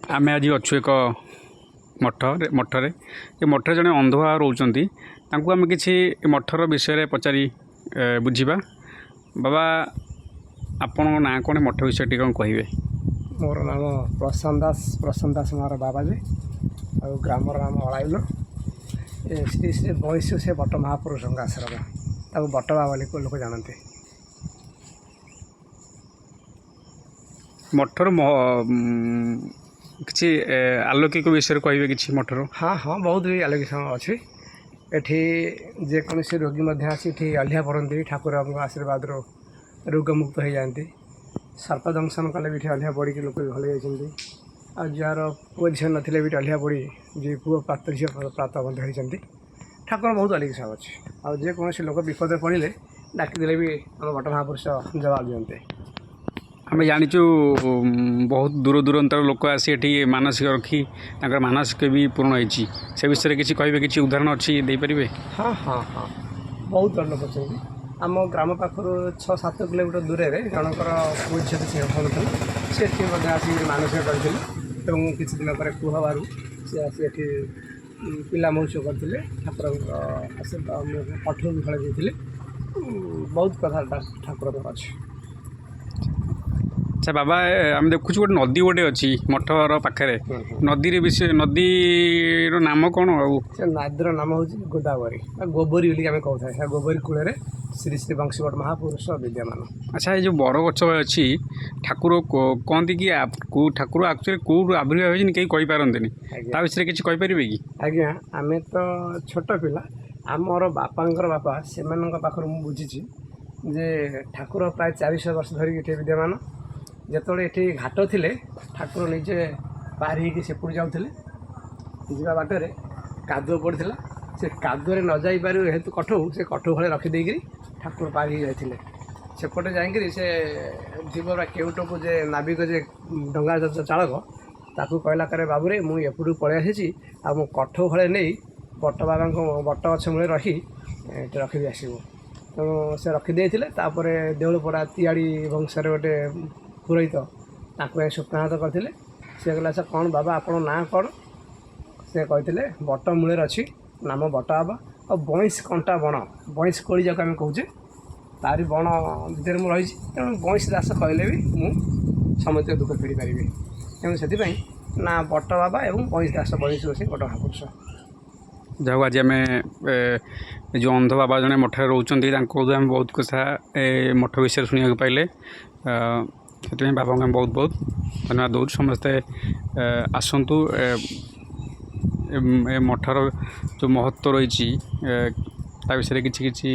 ଆମେ ଆଜି ଅଛୁ ଏକ ମଠରେ। ଏ ମଠରେ ଜଣେ ଅନ୍ଧ ରହୁଛନ୍ତି। ତାଙ୍କୁ ଆମେ କିଛି ଏ ମଠର ବିଷୟରେ ପଚାରି ବୁଝିବା। ବାବା, ଆପଣଙ୍କ ନାଁ କ'ଣ? ମଠ ବିଷୟରେ ଟିକେ କ'ଣ କହିବେ? ମୋର ନାମ ପ୍ରଶାନ୍ତ ଦାସ। ପ୍ରଶାନ୍ତ ଦାସ ମୋର ବାବାଜୀ ଆଉ ଗ୍ରାମର ନାମ ଅଳାଇଲ। ଏ ଶ୍ରୀ ଶ୍ରୀ ବୈଶ୍ୟ ସେ ବଟ ମହାପୁରୁଷଙ୍କ ଆଶ୍ରମ, ତାକୁ ବଟ ବାବା ବୋଲି ଲୋକ ଜାଣନ୍ତି। ମଠର କିଛି ଆଲୌକିକ ବିଷୟରେ କହିବେ କିଛି ମଠର? ହଁ ହଁ, ବହୁତ ବି ଆଲୋଚନା ଅଛି ଏଠି। ଯେକୌଣସି ରୋଗୀ ମଧ୍ୟ ଆସି ଏଠି ଅଲିଆ ପଡ଼ନ୍ତି, ଠାକୁରଙ୍କ ଆଶୀର୍ବାଦରୁ ରୋଗମୁକ୍ତ ହେଇଯାଆନ୍ତି। ସର୍ପ ଦଂଶନ କଲେ ବି ଏଠି ଅଲିଆ ପଡ଼ିକି ଲୋକ ବି ଭଲ ହେଇଯାଇଛନ୍ତି। ଆଉ ଯାହାର ପୁଅ ଝିଅ ନଥିଲେ ବି ଏଠି ଅଲିଆ ପଡ଼ି ଯିଏ ପୁଅ ପ୍ରାପ୍ତ, ଝିଅ ପ୍ରାପ୍ତ ମଧ୍ୟ ହେଇଛନ୍ତି। ଠାକୁର ବହୁତ ଅଲିକ ଅଛି। ଆଉ ଯେକୌଣସି ଲୋକ ବିପଦରେ ପଡ଼ିଲେ ଡାକିଦେଲେ ବି ଆମ ବଟ ମହାପୁରୁଷ ଜବାବ ଦିଅନ୍ତି। ଆମେ ଜାଣିଛୁ, ବହୁତ ଦୂର ଦୂରାନ୍ତର ଲୋକ ଆସି ଏଠି ମାନସିକ ରଖି ତାଙ୍କର ମାନସିକ ବି ପୂରଣ ହେଇଛି। ସେ ବିଷୟରେ କିଛି କହିବେ? କିଛି ଉଦାହରଣ ଅଛି, ଦେଇପାରିବେ? ହଁ ହଁ ହଁ, ବହୁତ ଲୋକ ଅଛନ୍ତି। ଆମ ଗ୍ରାମ ପାଖରୁ 6-7 କିଲୋମିଟର ଦୂରରେ ଜଣଙ୍କର ପୁଅ ଝିଅ କିଛି ହେଉନଥିଲା। ସେ ଏଠି ମଧ୍ୟ ଆସିକି ମାନସିକ କରିଥିଲେ ଏବଂ କିଛି ଦିନ ପରେ ପୁଅ ହେବାରୁ ସେ ଆସି ଏଠି ପିଲା ମହୋତ୍ସବ କରିଥିଲେ। ଠାକୁରଙ୍କ ଆଶୀର୍ବାଦ ପଠକୁ ବି ଫଳ ଦେଇଥିଲେ। ବହୁତ କଥା ଠାକୁରଙ୍କର ଅଛି। ଆଚ୍ଛା ବାବା, ଆମେ ଦେଖୁଛୁ ଗୋଟେ ନଦୀ ଗୋଟେ ଅଛି ମଠର ପାଖରେ। ନଦୀରେ ବିଷୟ, ନଦୀର ନାମ କ'ଣ ଆଉ? ସେ ନଦୀର ନାମ ହେଉଛି ଗୋଦାବରୀ ବା ଗୋବରୀ ବୋଲି ଆମେ କହୁଥାଏ। ସେ ଗୋବରୀ କୂଳରେ ଶ୍ରୀ ଶ୍ରୀ ବଂଶୀବଟ ମହାପୁରୁଷ ବିଦ୍ୟମାନ। ଆଚ୍ଛା, ଏ ଯେଉଁ ବରଗଛ ଅଛି, ଠାକୁର କହନ୍ତି କି କେଉଁ ଠାକୁର ଆକ୍ଚୁଆଲି କେଉଁଠୁ ଆବିର୍ଭାବ ହେଇଛନ୍ତି କେହି କହିପାରନ୍ତିନି। ତା ବିଷୟରେ କିଛି କହିପାରିବେ କି? ଆଜ୍ଞା, ଆମେ ତ ଛୋଟ ପିଲା। ଆମର ବାପାଙ୍କର ବାପା, ସେମାନଙ୍କ ପାଖରୁ ମୁଁ ବୁଝିଛି ଯେ ଠାକୁର ପ୍ରାୟ 400 ବର୍ଷ ଧରିକି ଏଠି ବିଦ୍ୟମାନ। ଯେତେବେଳେ ଏଠି ଘାଟ ଥିଲେ, ଠାକୁର ନିଜେ ପାରି ହେଇକି ସେପଟୁ ଯାଉଥିଲେ। ଯିବା ବାଟରେ କାଦୁଅ ପଡ଼ିଥିଲା। ସେ କାଦୁଅରେ ନ ଯାଇପାରିବ ହେତୁ କଠଉ, ସେ କଠଉ ଭଳି ରଖିଦେଇକିରି ଠାକୁର ପାରି ହେଇ ଯାଇଥିଲେ। ସେପଟେ ଯାଇକିରି ସେ ଥିବ ବା କେଉଟକୁ ଯେ ନାବିକ, ଯେ ଡଙ୍ଗା ଚାଳକ, ତାକୁ କହିଲା କରେ, ବାବୁରେ, ମୁଁ ଏପଟକୁ ପଳେଇ ଆସିଛି ଆଉ ମୁଁ କଠଉ ଭଳେ ନେଇ ବଟ ବାବାଙ୍କ ବଟ ଗଛ ମୂଳେ ରହି ଏଠି ରଖିଦେଇ ଆସିବୁ। ତେଣୁ ସେ ରଖିଦେଇଥିଲେ। ତାପରେ ଦେଉଳପଡ଼ା ତିଆଡ଼ି ବଂଶରେ ଗୋଟେ ପୁରୋହିତ, ତାଙ୍କୁ ଯାଇ ସ୍ୱପ୍ନାଘାତ କରିଥିଲେ। ସେ କହିଲା, ଆଚ୍ଛା କ'ଣ ବାବା, ଆପଣଙ୍କ ନାଁ କ'ଣ? ସେ କହିଥିଲେ, ବଟ ମୂଳରେ ଅଛି, ନାମ ବଟ ବାବା, ଆଉ ବଇଁଶ କଣ୍ଟା ବଣ, ବଇଁଶ କୋଳି ଯାକୁ ଆମେ କହୁଛେ, ତାରି ବଣ ଭିତରେ ମୁଁ ରହିଛି। ତେଣୁ ବଇଁଶ ଦାସ କହିଲେ ବି ମୁଁ ସମସ୍ତ ଦୁଃଖ ଫେରି ପାରିବି। ତେଣୁ ସେଥିପାଇଁ ନା ବଟ ବାବା ଏବଂ ବଇଁଶ ଦାସ, ବଇଁଶ ଗୋସାଇଁ ବଟ ମହାପୁରୁଷ। ଯାହା ହଉ, ଆଜି ଆମେ ଏ ଯେଉଁ ଅନ୍ଧ ବାବା ଜଣେ ମଠରେ ରହୁଛନ୍ତି, ତାଙ୍କୁ ଆମେ ବହୁତ କଥା ଏ ମଠ ବିଷୟରେ ଶୁଣିବାକୁ ପାଇଲେ। ସେଥିପାଇଁ ବାବାଙ୍କୁ ଆମେ ବହୁତ ବହୁତ ଧନ୍ୟବାଦ ଦେଉଛୁ। ସମସ୍ତେ ଆସନ୍ତୁ, ଏ ମଠର ଯେଉଁ ମହତ୍ତ୍ୱ ରହିଛି ତା ବିଷୟରେ କିଛି କିଛି